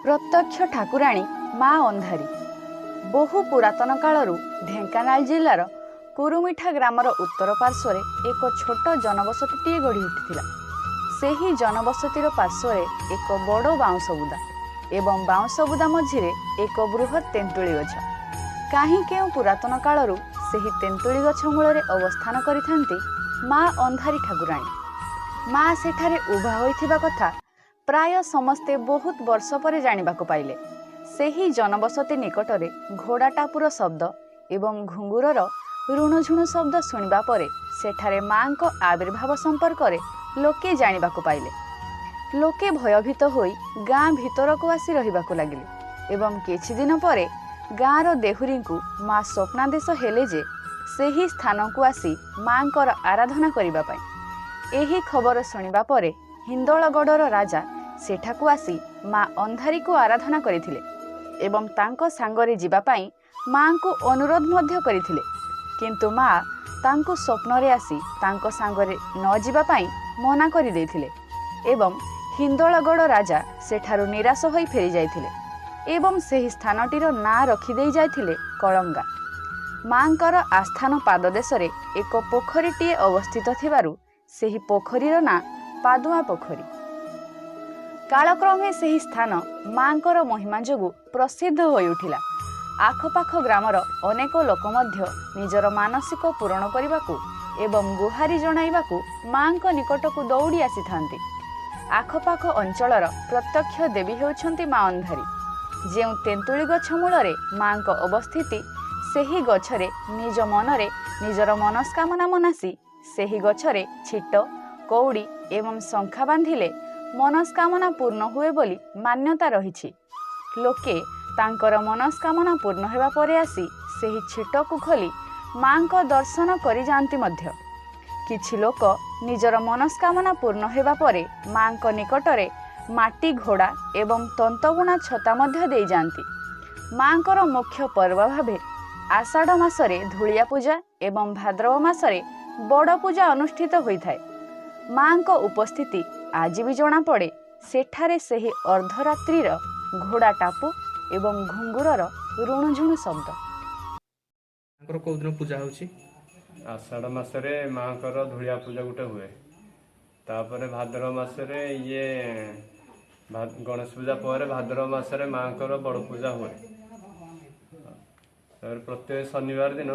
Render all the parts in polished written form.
ପ୍ରତ୍ୟକ୍ଷ ଠାକୁରାଣୀ ମା ଅନ୍ଧାରୀ। ବହୁ ପୁରାତନ କାଳରୁ ଢେଙ୍କାନାଳ ଜିଲ୍ଲାର କୁରୁମିଠା ଗ୍ରାମର ଉତ୍ତର ପାର୍ଶ୍ୱରେ ଏକ ଛୋଟ ଜନବସତିଟିଏ ଗଢ଼ି ଉଠିଥିଲା। ସେହି ଜନବସତିର ପାର୍ଶ୍ୱରେ ଏକ ବଡ଼ ବାଉଁଶ ବୁଦା ଏବଂ ବାଉଁଶ ବୁଦା ମଝିରେ ଏକ ବୃହତ୍ ତେନ୍ତୁଳି ଗଛ। କାହିଁ କେଉଁ ପୁରାତନ କାଳରୁ ସେହି ତେନ୍ତୁଳି ଗଛ ମୂଳରେ ଅବସ୍ଥାନ କରିଥାନ୍ତି ମା ଅନ୍ଧାରୀ ଠାକୁରାଣୀ। ମା ସେଠାରେ ଉଭା ହୋଇଥିବା କଥା ପ୍ରାୟ ସମସ୍ତେ ବହୁତ ବର୍ଷ ପରେ ଜାଣିବାକୁ ପାଇଲେ। ସେହି ଜନବସତି ନିକଟରେ ଘୋଡ଼ା ଟାପୁର ଶବ୍ଦ ଏବଂ ଘୁଙ୍ଗୁରର ରୁଣୁଝୁଣୁ ଶବ୍ଦ ଶୁଣିବା ପରେ ସେଠାରେ ମାଙ୍କ ଆବିର୍ଭାବ ସମ୍ପର୍କରେ ଲୋକେ ଜାଣିବାକୁ ପାଇଲେ। ଲୋକେ ଭୟଭୀତ ହୋଇ ଗାଁ ଭିତରକୁ ଆସି ରହିବାକୁ ଲାଗିଲେ ଏବଂ କିଛି ଦିନ ପରେ ଗାଁର ଦେହୁରୀଙ୍କୁ ମା ସ୍ୱପ୍ନାଦେଶ ହେଲେ ଯେ ସେହି ସ୍ଥାନକୁ ଆସି ମାଙ୍କର ଆରାଧନା କରିବା ପାଇଁ। ଏହି ଖବର ଶୁଣିବା ପରେ ହିନ୍ଦୋଳଗଡ଼ର ରାଜା ସେଠାକୁ ଆସି ମା ଅନ୍ଧାରୀକୁ ଆରାଧନା କରିଥିଲେ ଏବଂ ତାଙ୍କ ସାଙ୍ଗରେ ଯିବା ପାଇଁ ମାଙ୍କୁ ଅନୁରୋଧ ମଧ୍ୟ କରିଥିଲେ। କିନ୍ତୁ ମା ତାଙ୍କୁ ସ୍ୱପ୍ନରେ ଆସି ତାଙ୍କ ସାଙ୍ଗରେ ନ ଯିବା ପାଇଁ ମନା କରିଦେଇଥିଲେ ଏବଂ ହିନ୍ଦୋଳଗଡ଼ ରାଜା ସେଠାରୁ ନିରାଶ ହୋଇ ଫେରିଯାଇଥିଲେ ଏବଂ ସେହି ସ୍ଥାନଟିର ନାଁ ରଖିଦେଇ ଯାଇଥିଲେ କଳଙ୍ଗା। ମାଙ୍କର ଆସ୍ଥାନ ପାଦଦେଶରେ ଏକ ପୋଖରୀଟିଏ ଅବସ୍ଥିତ ଥିବାରୁ ସେହି ପୋଖରୀର ନାଁ ପାଦୁଆ ପୋଖରୀ। କାଳକ୍ରମେ ସେହି ସ୍ଥାନ ମାଙ୍କର ମହିମା ଯୋଗୁଁ ପ୍ରସିଦ୍ଧ ହୋଇଉଠିଲା। ଆଖପାଖ ଗ୍ରାମର ଅନେକ ଲୋକ ମଧ୍ୟ ନିଜର ମାନସିକ ପୂରଣ କରିବାକୁ ଏବଂ ଗୁହାରି ଜଣାଇବାକୁ ମାଙ୍କ ନିକଟକୁ ଦୌଡ଼ି ଆସିଥାନ୍ତି। ଆଖପାଖ ଅଞ୍ଚଳର ପ୍ରତ୍ୟକ୍ଷ ଦେବୀ ହେଉଛନ୍ତି ମା ଅନ୍ଧାରୀ। ଯେଉଁ ତେନ୍ତୁଳି ଗଛ ମୂଳରେ ମାଙ୍କ ଅବସ୍ଥିତି, ସେହି ଗଛରେ ନିଜ ମନରେ ନିଜର ମନସ୍କାମନା ମନାସି ସେହି ଗଛରେ ଛିଟ, କଉଡ଼ି ଏବଂ ଶଙ୍ଖା ବାନ୍ଧିଲେ ମନସ୍କାମନା ପୂର୍ଣ୍ଣ ହୁଏ ବୋଲି ମାନ୍ୟତା ରହିଛି। ଲୋକେ ତାଙ୍କର ମନସ୍କାମନା ପୂର୍ଣ୍ଣ ହେବା ପରେ ଆସି ସେହି ଛିଟକୁ ଖୋଲି ମାଙ୍କ ଦର୍ଶନ କରିଯାଆନ୍ତି ମଧ୍ୟ। କିଛି ଲୋକ ନିଜର ମନସ୍କାମନା ପୂର୍ଣ୍ଣ ହେବା ପରେ ମାଙ୍କ ନିକଟରେ ମାଟି ଘୋଡ଼ା ଏବଂ ତନ୍ତବୁଣା ଛତା ମଧ୍ୟ ଦେଇଯାଆନ୍ତି। ମାଙ୍କର ମୁଖ୍ୟ ପର୍ବ ଭାବେ ଆଷାଢ଼ ମାସରେ ଧୂଳିଆ ପୂଜା ଏବଂ ଭାଦ୍ରବ ମାସରେ ବଡ଼ ପୂଜା ଅନୁଷ୍ଠିତ ହୋଇଥାଏ। ମାଙ୍କ ଉପସ୍ଥିତି ଆଜି ବି ଜଣାପଡ଼େ ସେଠାରେ ସେହି ଅର୍ଦ୍ଧରାତ୍ରିର ଘୋଡ଼ା ଟାପୁ ଏବଂ ଘୁଙ୍ଗୁରର ରୁଣୁଝୁଣୁ ଶବ୍ଦ। ତାଙ୍କର କେଉଁ ଦିନ ପୂଜା ହେଉଛି? ଆଷାଢ଼ ମାସରେ ମାଆଙ୍କର ଧୂଳିଆ ପୂଜା ଗୋଟେ ହୁଏ। ତାପରେ ଭାଦ୍ରବ ମାସରେ ଇଏ ଗଣେଶ ପୂଜା ପରେ ଭାଦ୍ରବ ମାସରେ ମାଆଙ୍କର ବଡ଼ ପୂଜା ହୁଏ। ତାପରେ ପ୍ରତ୍ୟେକ ଶନିବାର ଦିନ,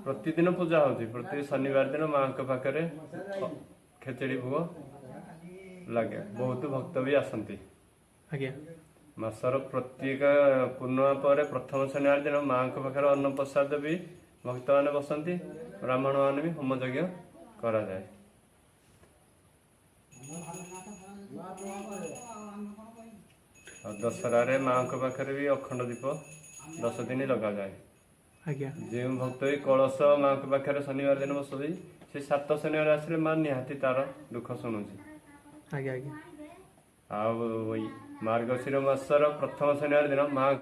ପ୍ରତିଦିନ ପୂଜା ହେଉଛି। ପ୍ରତ୍ୟେକ ଶନିବାର ଦିନ ମାଆଙ୍କ ପାଖରେ ଖେଚେଡ଼ି ଭୋଗ ଲାଗେ। ବହୁତ ଭକ୍ତ ବି ଆସନ୍ତି। ଆଜ୍ଞା। ମାସର ପ୍ରତ୍ୟେକ ପୂର୍ଣ୍ଣିମା ପରେ ପ୍ରଥମ ଶନିବାର ଦିନ ମାଆଙ୍କ ପାଖରେ ଅନ୍ନପ୍ରସାଦ ବି ଭକ୍ତମାନେ ବସନ୍ତି, ବ୍ରାହ୍ମଣମାନେ ବି ହୋମ ଯଜ୍ଞ କରାଯାଏ। ଆଉ ଦଶହରାରେ ମାଆଙ୍କ ପାଖରେ ବି ଅଖଣ୍ଡ ଦୀପ 10 ଦିନ ଲଗାଯାଏ। ଆଜ୍ଞା। ଯେଉଁ ଭକ୍ତ ବି କଳସ ମାଆଙ୍କ ପାଖରେ ଶନିବାର ଦିନ ବସନ୍ତି, ସେ 7 ଶନିବାର ଆସିଲେ ମା ନିହାତି ତାର ଦୁଃଖ ଶୁଣୁଛି। ଆଜ୍ଞା ଆଜ୍ଞା। ଆଉ ମାର୍ଗଶିର ମାସର ପ୍ରଥମ ଶନିବାର ଦିନ ମା